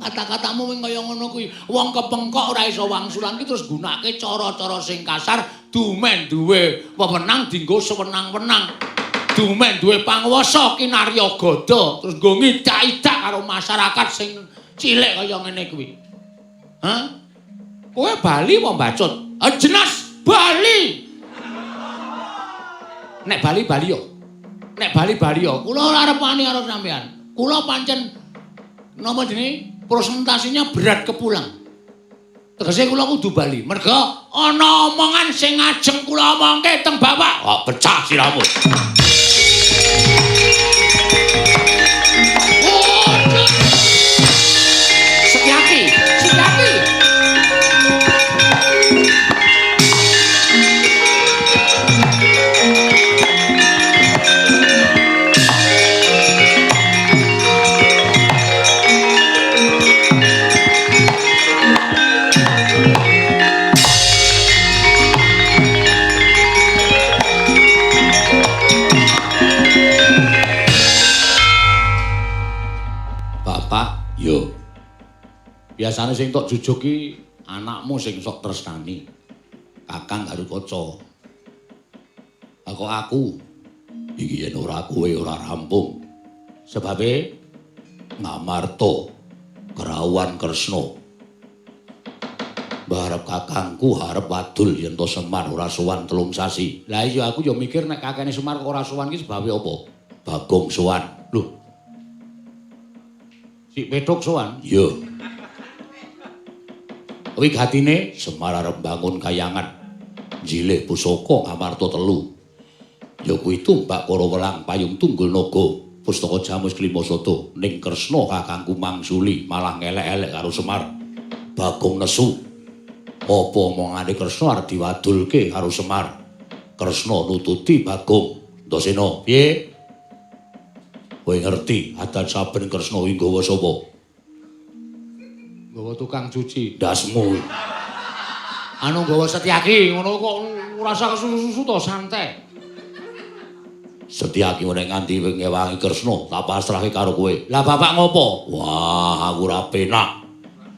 Kata-katamu wing kaya ngono kuwi. Wong kepengkok ora iso wangsulan ki terus gunake cara-cara sing kasar, dumen duwe wewenang dienggo sewenang-wenang. Dumen duwe panguwasa kinarya gada, terus nggo ngidak-idak karo masyarakat sing cilik kaya ngene kuwi. Hah? Kowe bali apa mbacut? Ah jelas bali. Nek bali bali yo. Nek bali bali yo. Kula ora arep wani karo sampean. Kula pancen napa jenenge presentasinya berat kepulang. Tegese kula kudu bali. Merga ana omongan sing ngajeng kula omongke teng bapak. Kok pecah sirahmu. Setyaki, Setyaki. Bapak, yo. Biasane sing tok jujuk ki anakmu sing sok tresnani. Kakang Garukaca. Lah kok aku iki yen ora kowe ora rampung. Sebabe Ngamarta kerawuhan Kresna. Mbarep kakangku arep wadul yen to Semar ora sowan 3 sasi. Lah iya aku ya mikir nek kakene Semar kok ora sowan ki sebabe apa? Bagong sowan. Lho. Sik Petruk sowan? Iya. Wigatine Semar arep mbangun kayangan. Njilih pusaka Ngamarta 3. Ya kuwi tumbak Kara Welang Payung Tunggul Naga, pustaka Jamus Klima Sada ning Kresna kakangku mangsuli malah ngelek-elek karo Semar. Bagong nesu. Apa omongane Kresna arep diwadulke karo Semar? Kresna nututi Bagong. Antasena, piye? Kowe ngerti adat saben Kresna kuwi nggawa sapa? Nggawa tukang cuci. Ndasmu. Anu nggawa Setyaki ngono kok ora usah kesusu-susu to, santai. Setyaki nek nganti ngewangi Kresna, tak pasrahke karo kowe. Lah bapak ngopo? Wah, aku ora penak.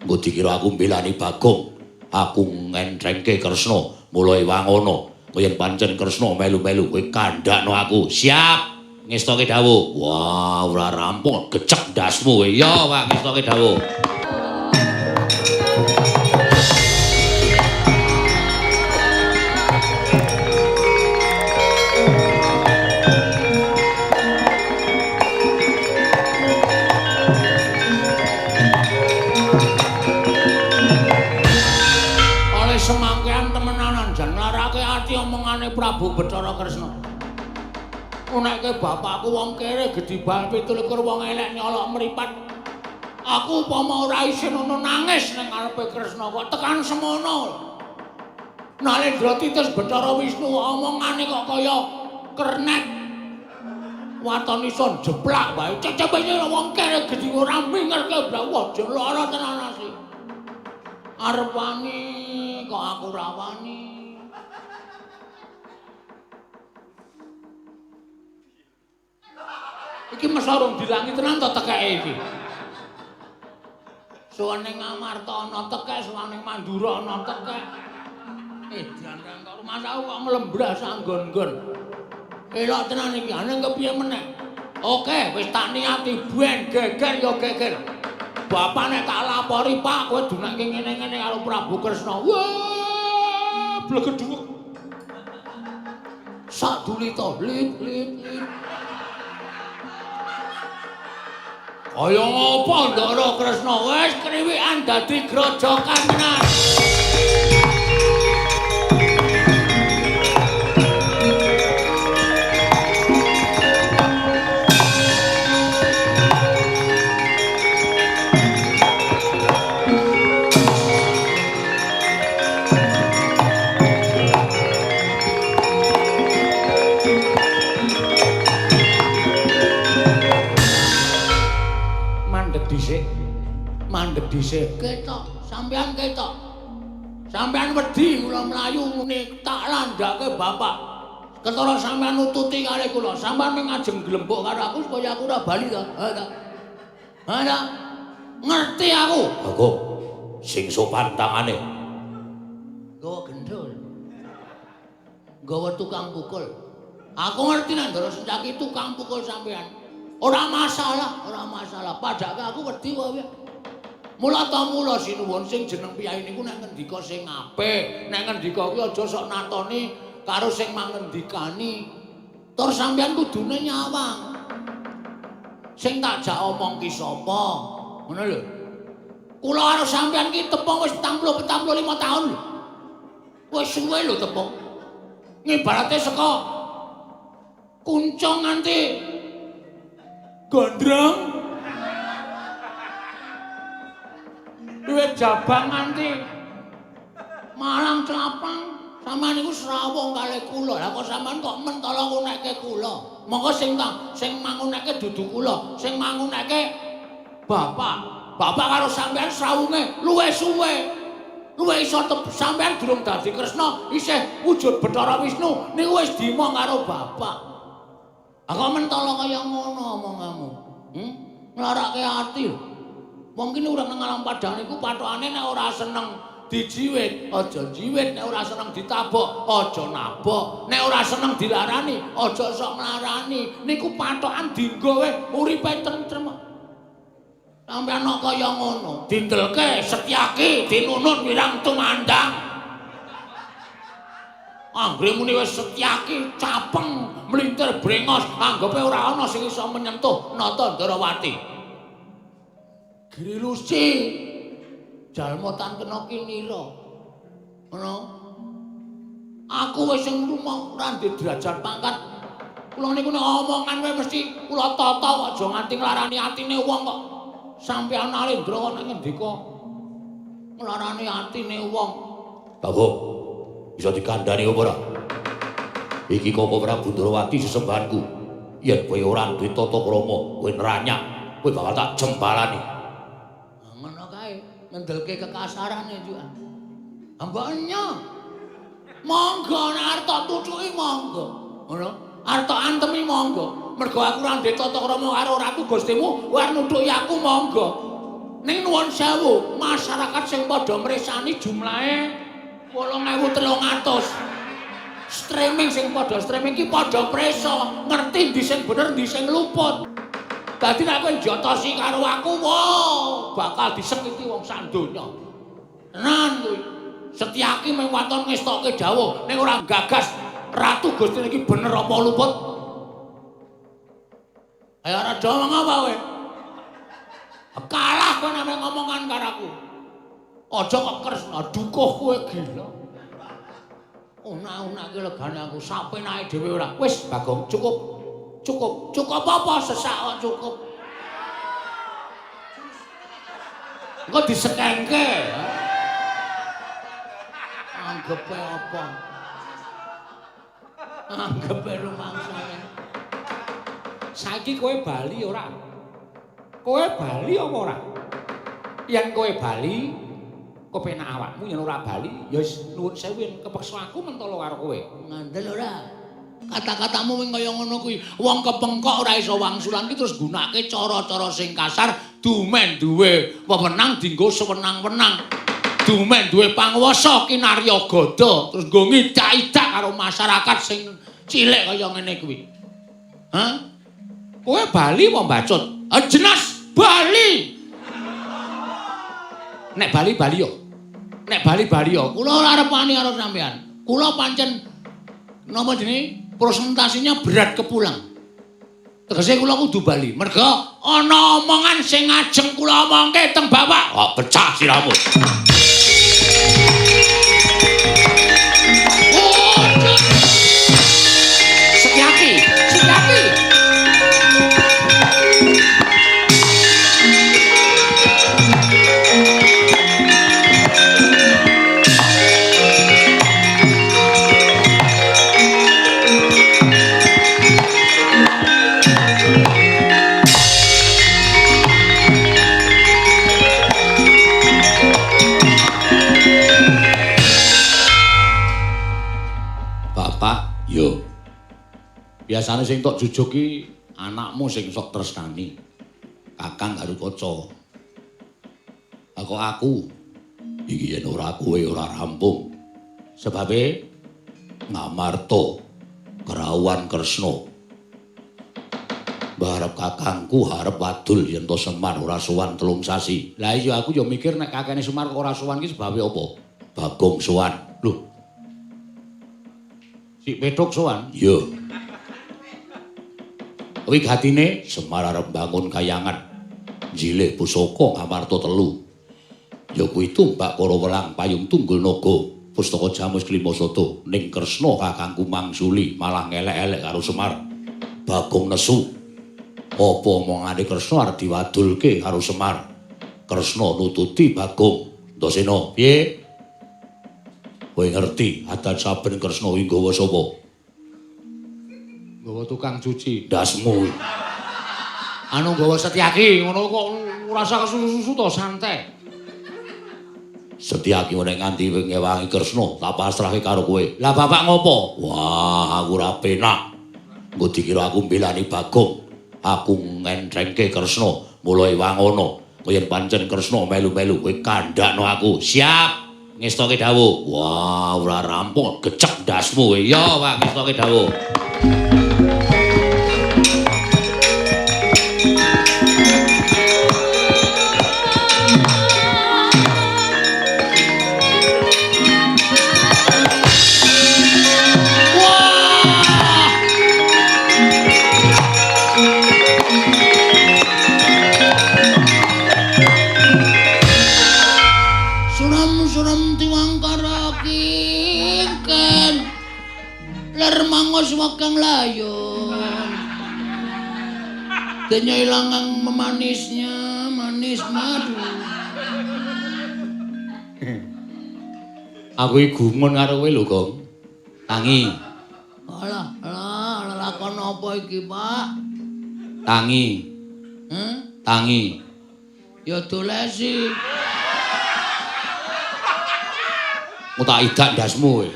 Engko dikira aku mbelani Bagong. Aku ngentrengke Kresna, mulai wangono. Yen pancen Kresna melu-melu kowe kandhakno aku. Siap. Ngestoke dawuh. Wah, ora rampung, gecek ndasmu kowe. Ya, Pak, ngestoke dawuh. Oleh semangkean temenanan jan nglarake ati omongane Prabu Bathara Kresna. Unekke bapakku wong kere gedhi bal 27 wong elek nyolok mripat. Aku upama ora isin ono nangis ning ngarepe Kresna kok tekan semono. Nalendra Titus Bathara Wisnu omongane kok kaya kernet. Waton iso jeplak wae. Cecepene wong kere gedhi ora mingerke blawah jan lara tenan asli. Arep wani kok aku ora wani. Iki mesa urung dilangi tenan to tekeke iki. Suwane Ngamarta ana tekek, suwane Mandura ana tekek. Diandang kok rumangsaku kok nglembras anggon-nggon. Elok tenan iki, aneh kepiye meneh. Oke, wis tak niati ben geger ya geger. Bapak nek tak lapori, Pak, kowe dunekke ngene-ngene karo Prabu Kresna. Wah, blegedhuwek. Sak dulita, lip lip lip. Kaya ngapa Ndara Kresna wis kriwikan dadi grojokan tenan. Mandeg dhisik. Ketok, sampean ketok. Sampean wedi kula mlayu muni tak landhake bapak. Ketara sampean nututi kali kula. Sampean mung ngajeng glembuk karo aku supaya aku ora bali to. Ha ta. Ha ta. Ngerti aku. Bagong, sing sopan tangane. Nggawa gendul. Nggawa tukang pukul. Aku ngerti nek Ndara Setyaki tukang pukul sampean. Ora masalah, ora masalah. Padake aku wedi wae. Mula ta mula sinuwun sing jeneng piyai niku nek ngendika sing apik, nek ngendika kuwi aja sok natoni karo sing mangendikani. Tur sampean kudune nyawang. Sing tak jak omong ki sapa? Ngono lho. Kula karo sampean ki tepung wis 45 taun lho. Wis suwe lho tepung. Ngibarate saka kuncung nganti gondrong. Duwe jabang nganti Malang Clapang. Sampeyan niku srawung kalih kula. Lah kok sampeyan kok mentala ngunekke kula? Monggo sing mangunekke dudu kula, sing mangunekke bapak. Bapak karo sampeyan srawunge luwih suwe. Luwih iso sampeyan durung dadi Kresna, isih wujud Bathara Wisnu niku wis dimong karo bapak. Lah kok mentala kaya ngono omonganmu? Nglarake ati lho. Wong kene urip nang alam padang niku pathokane nek ora seneng dijiwit, aja jiwit, nek ora seneng ditabok, aja nabok, nek ora seneng dilarani, aja sok nglarani. Niku pathokan dinggo wae uripe tentrem. Sampeyan kok kaya ngono, dindelke Setyaki dinunun wirang tumandang. Anggere muni wis Setyaki capeng mlintir brengos, anggepe ora ana sing iso menyentuh Nata Ndarawati. Grilusi jalma tan kena kinira. Ngono. Aku wis sing rumah ora ndek derajat pangkat. Kula niku nek omongan wae mesti kula tata kok aja nganti nglarani atine wong kok. Sampeyan Alendra kok nek ngendika nglarani atine wong. Bagong, bisa dikandhani apa ora? Iki Koko Prabu Ndrawati sesembahanku. Yen kowe ora duwe tata krama, kowe neranyak, kowe bakal tak jembalani. Ngono kae, ngendelke kekasarane juga. Mbok nya. Monggo nek arep tak tucuki monggo. Ngono. Arep tak antemi monggo. Mergo aku ora ndek tata krama karo ratu Gustimu, kowe arep nutuki aku monggo. Ning nuwun sewu, masyarakat sing padha mresani jumlahe 8300. Streaming sing padha streaming ki padha presa, ngerti ndi sing bener ndi sing luput. Dadi nek kowe njotosi karo aku, wah, bakal disekiti wong sak donya. Tenan kuwi. Setyaki mung waton ngestokke dawuh ning ora gagas Ratu Gusti iki bener apa luput. Ayo ora do ngomong apa kowe? Kalah kowe nek ngomongan karo aku. Aja kok Kresna dukuh kowe gila. Una-unake legane aku sapenake dhewe ora. Wis Bagong cukup. Cukup. Cukup apa sesak kok cukup. Engko disekengke. Anggepe apa? Anggepe rumangsane. Saiki kowe bali ora? Kowe bali apa ora? Yen kowe bali, kepenak awakmu, yen ora bali, ya wis nuwun sewu yen kepeksa aku mentala karo kowe. Ngandel ora? Kata-katamu wing kaya ngono kuwi. Wong kepengkok ora iso wangsulan ki terus gunake cara-cara sing kasar, dumen duwe wewenang dienggo sewenang-wenang. Dumen duwe panguwasa kinarya gada, terus nggo ngidak-idak karo masyarakat sing cilik kaya ngene kuwi. Hah? Kowe bali apa mbacut? Ah jelas bali. Nek bali bali yo. Nek bali bali yo. Kula ora arep wani karo sampean. Kula pancen napa jenenge presentasinya berat kepulang. Tegese kula kudu bali. Merga ana omongan sing ngajeng kula omongke teng bapak. Oh, pecah sirahmu. Setyaki, Setyaki. Bapak, yo. Biasane sing tok jujuk ki anakmu sing sok tresnani. Kakang Garukaca. Lah kok aku? Iki yen ora kowe ora rampung. Sebabe Ngamarta kerawuhan Kresna. Barep kakangku harep wadul yen to Semar ora sowan 3 sasi. Lah iya aku ya mikir nek kakene Semar kok ora sowan iki sebabe apa? Bagong sowan. Lho. Si Petruk sowan? Iya. Wigatine Semar arep bangun kayangan. Njilih pusaka Ngamarta 3. Ya kuwi tumbak para welang payung tunggul naga, pustaka jamus klima sada ning Kresna kakangku mangsuli malah ngelek-elek karo Semar. Bagong nesu. Apa omongane Kresna arep diwadulke karo Semar? Kresna nututi Bagong. Antasena, piye? Kowe ngerti adat saben Kresna kuwi nggawa sapa? Nggawa tukang cuci. Ndasmu. Anu nggawa Setyaki ngono kok ora usah kesusu-susu to, santai. Setyaki nek nganti ngewangi Kresna, tak pasrahke karo kowe. Lah bapak ngopo? Wah, aku ora penak. Engko dikira aku mbelani Bagong. Aku ngentrengke Kresna, mulai wangono. Kowe yen pancen Kresna melu-melu kowe kandhakno aku. Siap. Ngestoke dawuh. Wah, ora rampung, gecek ndasmu kowe. Ya, Pak, ngestoke dawuh. Wakang layon. Denya ilangang memanisnya manis madu. Aku iki gumun karo kowe lho, Gong. Tangi. Alah, alah, lakon apa iki, Pak? Tangi. Tangi. Ya dolesi. Mu tak idak ndasmu kowe.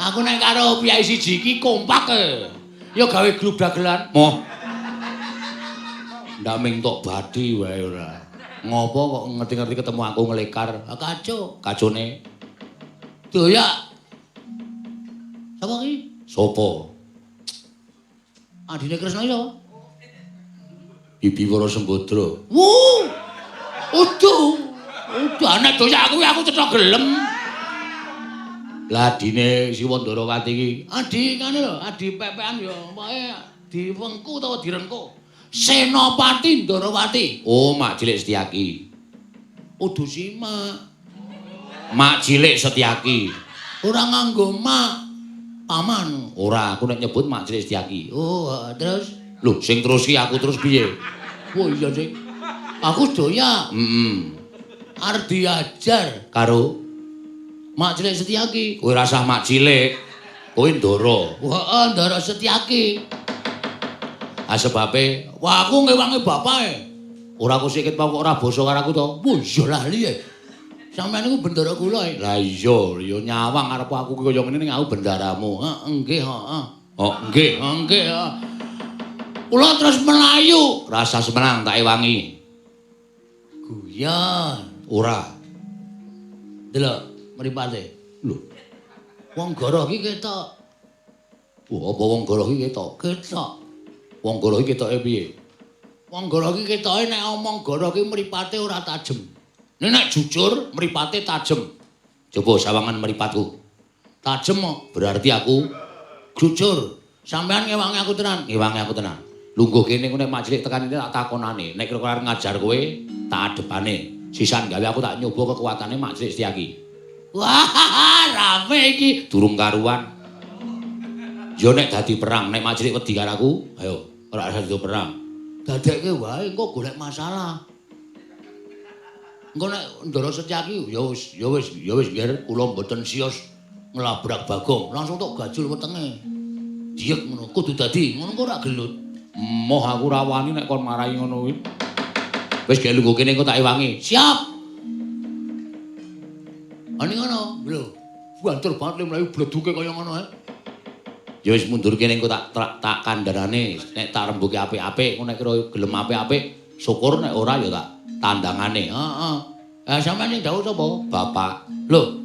Aku nek karo piyai siji iki kompak e. Ya gawe grup dagelan. Moh. Ndak ming tok bathi wae ora. Ngopo kok ngerti-ngerti ketemu aku ngelekar? Kaco. Kacone. Doyak. Sapa iki? Sopo? Adine Kresna iki sapa? Bibi Wara Sembadra. Wuh. Udu. Udu anak doyak aku aku cetha gelem. Lah adine si Wandarawati iki adi ngene lho, adi pepekan ya pokoke diwengku utawa direngku. Senopati Ndarawati. Oh, Mak Cilik Setyaki. Udu simak. Mak Cilik Setyaki. Ora nganggo mak. Paman. Ora, aku nek nyebut Mak Cilik Setyaki. Oh, terus? Lho, sing terus ki aku terus piye? Oh iya sing. Aku doyak. Heeh. Arep diajar karo Mak Cilik Setyaki. Kowe rasah mak cilik. Kowe Ndara. Heeh, Ndara Setyaki. Ah sebabe, wah aku ngewangi bapake. Ora aku sikit kok ora basa karo aku to. Wah iya lali e. Sampeyan niku bendara kula e. Lah iya, ya nyawang arep aku kaya ngene ning aku bendaramu. Heeh, nggih, heeh. Oh, nggih, nggih. Kula terus melayu. Rasa semenang tak ewangi. Guyon. Ora. Delok mripate. Lho. Wong goroh iki ketok. Wah, apa wong goroh iki ketok? Ketok. Wong goroh iki ketoke piye? Wong goroh iki ketoke nek omong goroh iki mripate ora tajem. Nek nek jujur mripate tajem. Coba sawangan mripatku. Tajem kok. Berarti aku jujur. Sampeyan ngewangi aku tenan. Ngewangi aku tenan. Lungguh kene ku nek Mak Cilik tekan ini tak takonane. Nek kira-kira ngajar kowe tak adepane. Sisan gawe aku tak nyoba kekuatane Mak Cilik Setyaki. Wah, rame iki. Durung karuan. Ya nek dadi perang, nek Mak Cilik wedi karo aku, ayo ora usah dadi perang. Dadekke wae engko golek masalah. Engko nek Ndara Setyaki ya wis, ya wis, ya wis nggih kula mboten sios nglabrak Bagong, langsung tok gajul wetenge. Diyek ngono, kudu dadi ngono kok ora gelut. Moh aku ora wani nek kon marahi ngono kuwi. Wis gek lungguh kene engko tak ewangi. Siap. Ani ngono, lho. Banter banget le mlayu bleduke kaya ngono ae. Ya wis mundur kene engko tak tak kandhanane, nek tak rembuke apik-apik, engko nek kira gelem apik-apik, syukur nek ora ya tak Tandangane. Heeh. Lah sampeyan sing dawuh sapa? Bapak. Lho.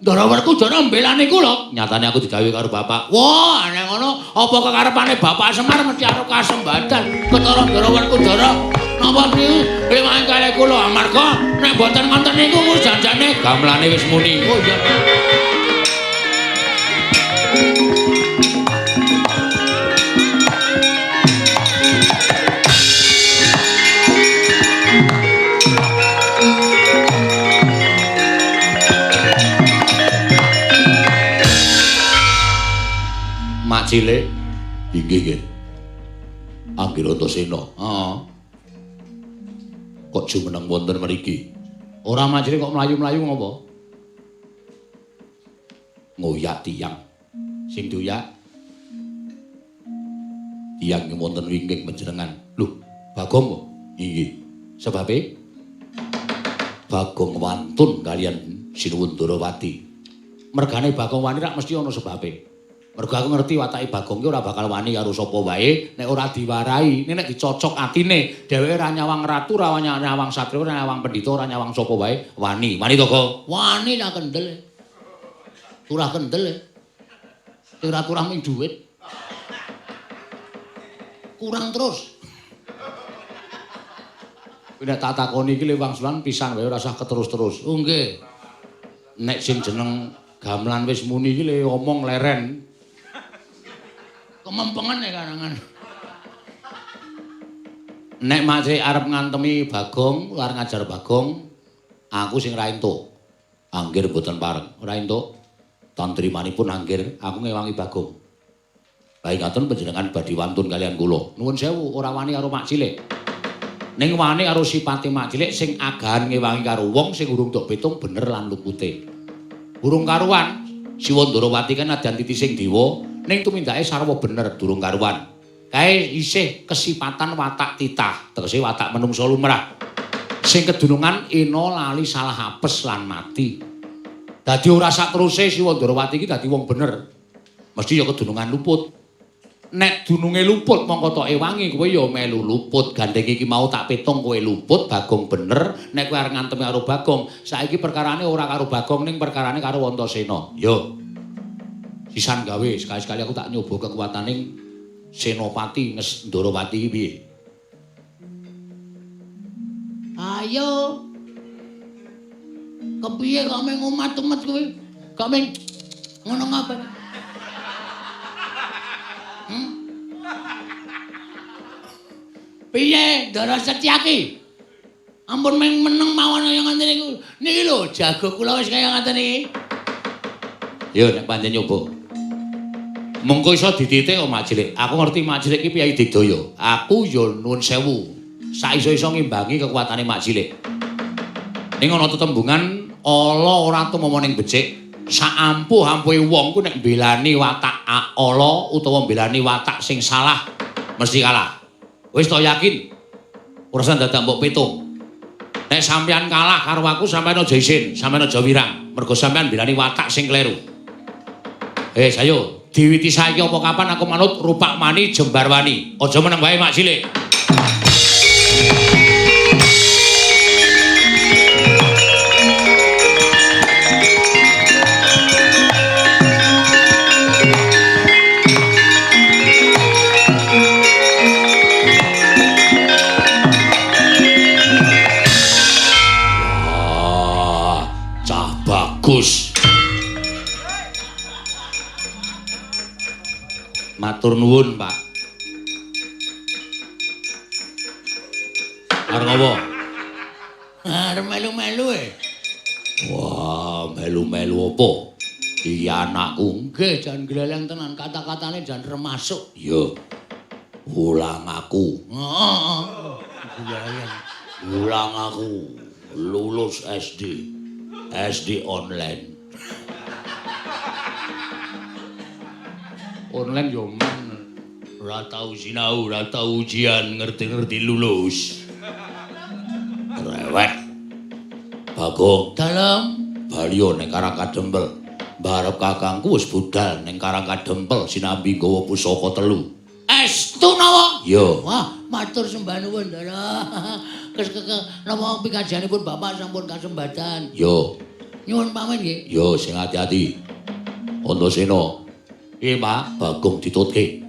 Ndara Werkudara mbelani kula. Nyatane aku didhawuhi karo bapak. Wah, nek ngono apa kekarepane Bapak Semar mesti arep kasembadan ketara Ndara Werkudara. Napa niku limang kalih kula amarga nek mboten ngoten niku janjane gamelane wis muni. Oh iya. Mak cilik inggih nggih. Anggir Antasena. Heeh. Kok jumeneng wonten mriki? Ora mak cilik kok mlayu-mlayu ngopo? Ngoyak tiyang. Sing doyak tiyang wonten wingking panjenengan. Lho, Bagong kok? Inggih. Sebabe Bagong wantun kalian Sinuwun Ndarawati. Mergane Bagong wani rak mesti ana sebabe. Mergo aku ngerti watake Bagong ki ora bakal wani karo sapa wae nek ora diwarahi, nek dicocok atine, dheweke ora nyawang ratu, ora nyawang satriya, ora nyawang pendhita, ora nyawang sapa wae, wani. Wani to, Gong? Wani ta kendel. Turah kendel. Ora turah ming dhuwit. Kurang terus. Kuwi nek tak takoni iki wangsulan pisan wae ora usah keterus-terus. Oh nggih. Nek sing jeneng gamelan wis muni iki le omong leren. Kemempengen ya karangan. Nek Mak arep ngantemi Bagong, arep ngajar Bagong, aku sing ra entuk. Anggir mboten pareng, ora entuk. Tantrimanipun anggir, aku ngewangi Bagong. Lah ngaten panjenengan badhe wantun kalian kula. Nuwun sewu, ora wani karo Mak Cilik. Ning wani karo sipate Mak Cilik sing agahan ngewangi karo wong sing urung dok pitung bener lan lupute. Urung karuan, Siwa Ndarawati kan nadyan titising dewa. Ning tumindake sarwa bener durung karuan. Kae isih kesipatan watak titah, tegese watak menungsa lumrah. Sing kedunungan ena lali salah apes lan mati. Dadi ora sateruse Siwa Ndarawati iki dadi wong bener. Mesti ya kedunungan luput. Nek dununge luput mongko tok ewangi kowe ya melu luput. Gandeng iki mau tak pitung kowe luput, Bagong bener. Nek kowe arep ngantemi karo Bagong, saiki perkarane ora karo Bagong ning perkarane karo Antasena. Yo. Sisan gawe sekali-sekali aku tak nyoba kekuataning Senopati Ndarawati iki piye. Ayo. Kepiye kok meng umat-umat kowe? Kok meng ngono ngapa? Piye Ndara Setyaki? Ampun meng meneng mawon kaya ngoten niku. Niki lho jago kula wis kaya ngoten iki. Yo nek pancen nyoba. Mengko iso dititik kok Mak Cilik. Aku ngerti Mak Cilik iki piyayi digdaya. Aku ya nuwun sewu. Saiso-iso ngimbangi kekuatane Mak Cilik. Ning ana tetembungan ala ora tumama ning becik. Saampuh-ampuhe wong ku nek mbelani watak ala utawa mbelani watak sing salah mesti kalah. Wis to yakin? Ora usah dadak mbok pitung. Nek sampeyan kalah karo aku sampeyan aja isin, sampeyan aja wirang. Mergo sampeyan mbelani watak sing kleru. Ayo diwiti saiki apa kapan aku manut Rupak Mani Jembarwani. Aja meneng wae Mak Cilik. Wah, cah bagus. Matur nuwun, Pak. Arep ngopo? Arep melu-melu e. Wah, melu-melu apa? Iki anakku. Nggih, jan gleleng tenan, kata-katane jan remasuk. Iya. Ulang aku. Heeh. Gleleng. Ulang aku. Lulus SD. SD online. Online yo men. Ora tau sinau, ora tau ujian, ngerti-ngerti lulus. Rewek. Bagong dalem baliyo ning Karang Kadempel. Mbarep kakangku wis budal ning Karang Kadempel sinambi nggawa pusaka telu. Estu nawa? Iya. Wah, matur sembah nuwun, Ndara. Kes napa pikajianipun Bapak sampun kasembatan. Yo. Nyuwun pamit nggih. Yo sing ati-ati. Antasena. Piye, Pak? Bagong ditutke.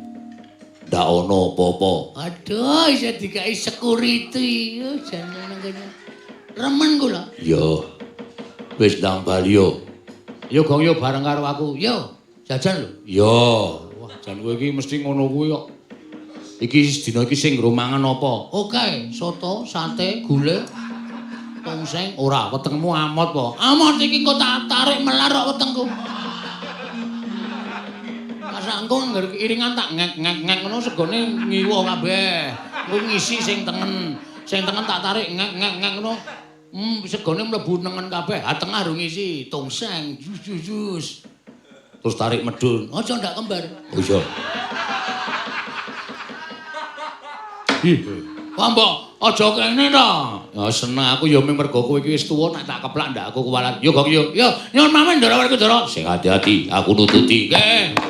Ndak ana apa-apa. Aduh, isih dikai security. Yo jan nang kene. Remen kula. Yo. Wis ndang bali yo. Yo gong yo bareng karo aku. Yo, jajan lho. Yo. Wah, jan kowe iki mesti ngono kuwi kok. Iki dina iki sing nggo mangan apa? Oke, soto, sate, gule, tongseng. Ora, wetengmu amot po. Amot iki kok tak tarik melar kok wetengku. Pasangku ngger iringan tak ngek-ngek-ngek ngono segone ngiwa kabeh. Kowe ngisi sing tengen, sing tengen tak tarik ngek-ngek-ngek ngono. Segone mlebu nengen kabeh. Ha tengah ro ngisi tongseng, jus jus jus. Terus tarik medun. Aja ndak kembar. Oh iya. Wah mbok, aja kene to. Ya seneng aku ya mung mergo kowe iki wis tuwa nek tak keplak ndak aku kuwalat. Yo gong yo. Yo, nyuwun pamit Ndara Werkudara. Sing ati-ati, aku nututi. Nggih.